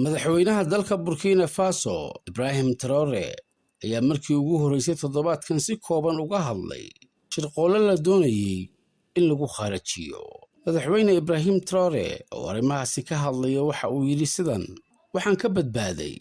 Madaxweynaha dalka Burkina Faso, Ibrahim Traore, ayaa markii ugu horreysay toddobaadkan si kooban uga hadlay shirqoollo la doonayey in lagu khaarajiyo. Madaxweyne Ibrahim Traore oo arrimahaasi ka hadlaya waxa uu yidhi sidan: "Waxaan ka badbaaday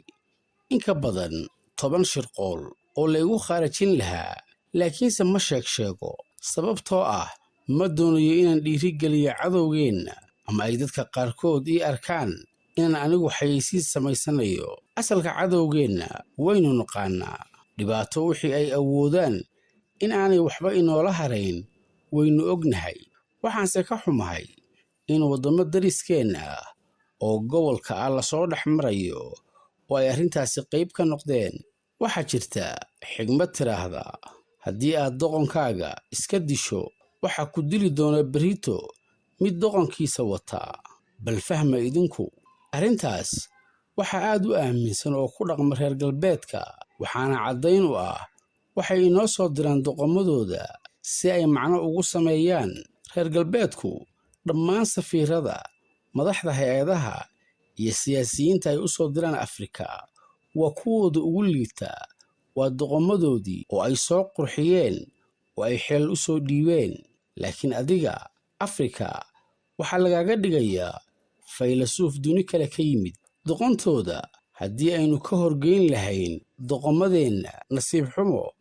in ka badan 10 shirqool oo laygu khaarajin lahaa, laakiinse ma sheeg sheego, sababtoo ah ma doonayo inaan dhiirigeliyo cadowgeenna ama ay dadka qaarkood ii arkaan inaan anigu xayeysiis samaysanayo. Asalka cadowgeenna waynu naqaannaa. Dhibaato wixii ay awoodaan in aanay waxba inoola harayn waynu ognahay. Waxaanse ka xumahay in waddamo dariskeenna ah oo gobolka ah lasoo dhex marayo oo ay arrintaasi qayb ka noqdeen. Waxaa jirta xigmad tidhaahda: haddii aad doqonkaaga iska disho, waxaa ku dili doona berrito mid doqonkiisa wataa. Bal fahma idinku arrintaas. Waxaa aad u aaminsan oo ku dhaqma reer galbeedka, waxaana caddayn u ah waxay inoo soo diraan doqomadooda si ay macno ugu sameeyaan. Reer galbeedku dhammaan safiirada, madaxda hay-adaha iyo siyaasiyiinta ay u soo diraan Afrika waa kuwooda ugu liita, waa doqomadoodii oo ay soo qurxiyeen oo ay xilal u soo dhiibeen. Laakiin adiga, Afrika, waxaa lagaaga dhigayaa faylasuuf duni kale ka yimid. Doqontooda haddii aynu ka horgeyn lahayn doqomadeenna, nasiib xumo,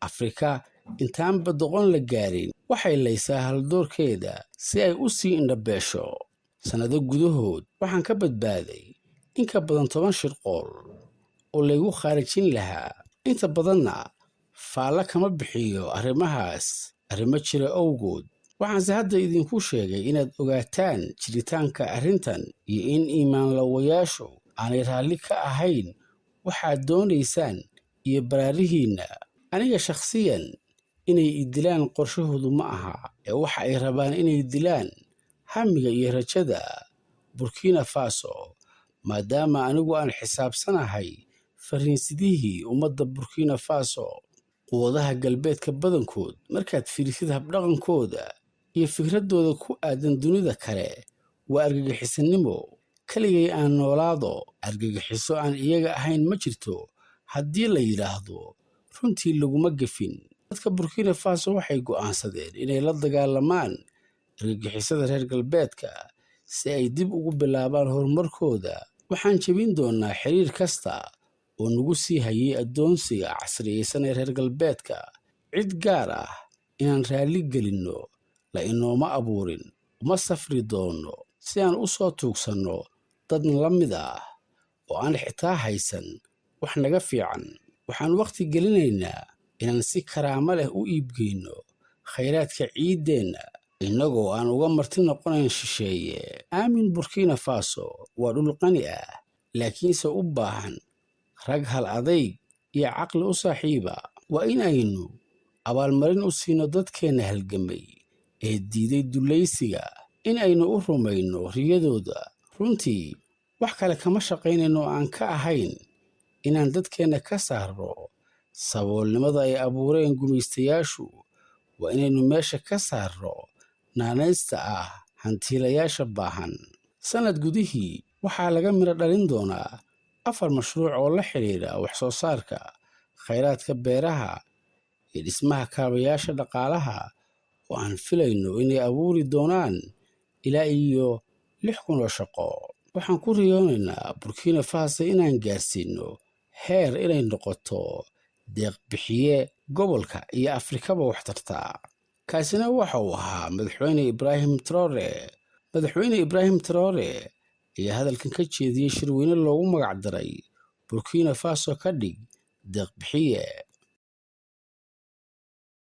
Afrika intaanba doqon la gaarin waxay laysaa haldoorkeeda si ay u sii indhabeesho. Sannado gudahood waxaan ka badbaaday in ka badan 10 shirqool oo laygu khaarijin lahaa. Inta badanna faalla kama bixiyo arrimahaas, arrimo jira awgood. Waxaanse hadda idinku sheegay inaad ogaataan jiritaanka arrintan iyo in iimaanlawayaashu aanay raalli ka ahayn waxaad doonaysaan iyo baraarihiinna. Aniga shakhsiyan inay i dilaan qorshahoodu ma aha, ee waxa ay rabaan inay dilaan hamiga iyo rajada Burkina Faso, maadaama anigu aan xisaabsanahay fariinsidihii ummadda Burkina Faso. Quwadaha galbeedka badankood, markaad fiirisid habdhaqankooda iyo fikraddooda ku aadan dunida kale, waa argagixisanimo. Keligay aan noolaado, argagixiso aan iyaga ahayn ma jirto haddii la yidhaahdo, runtii laguma gefin. Dadka Burkina Faso waxay go'aansadeen inay la dagaalamaan argagixisada reer galbeedka si ay dib ugu bilaabaan horumarkooda. Waxaan jebin doonaa xiriir kasta oo nagu sii hayay addoonsiga casriyeysan ee reer galbeedka. Cid gaar ah inaan raalli gelinno la inooma abuurin. Uma safri doono si aan u soo tuugsanno dad la mid ah oo aan xitaa haysan wax naga fiican. Waxaan wakhti gelinaynaa inaan si karaamo leh u iibgeyno khayraadka ciiddeenna, innagoo aan uga marti noqonayn shisheeye. Aamin, Burkina Faso waa dhul qani ah, laakiinse u baahan rag hal adayg iyo caqli u saaxiiba. Waa in aynu abaalmarin u siino dadkeenna halgamay ee diiday dulaysiga, in aynu u rumayno riyadooda. Runtii wax kale kama shaqaynayno oo aan ka ahayn inaan dadkeenna ka saarno saboolnimada ay abuureen gumaystayaashu. Waa inaynu meesha ka saarno naanaysta ah hantiilayaasha baahan. Sannad gudihii waxaa laga midho dhalin doonaa afar mashruuc oo la xidhiidha wax soo saarka, khayraadka beeraha iyo dhismaha kaabayaasha dhaqaalaha, oo aan filayno inay abuuri doonaan ilaa iyo 6,000 oo shaqo. Waxaan ku riyoonaynaa Burkina Faso inaan gaarsiino heer inay noqoto deeq bixiye gobolka iyo Afrikaba wax tartaa." Kaasina waxa uu ahaa Madaxweyne Ibrahim Traore. Madaxweyne Ibrahim Traore ayaa hadalkan ka jeediyey shirweyne loogu magac daray "Burkina Faso ka dhig deeq bixiye".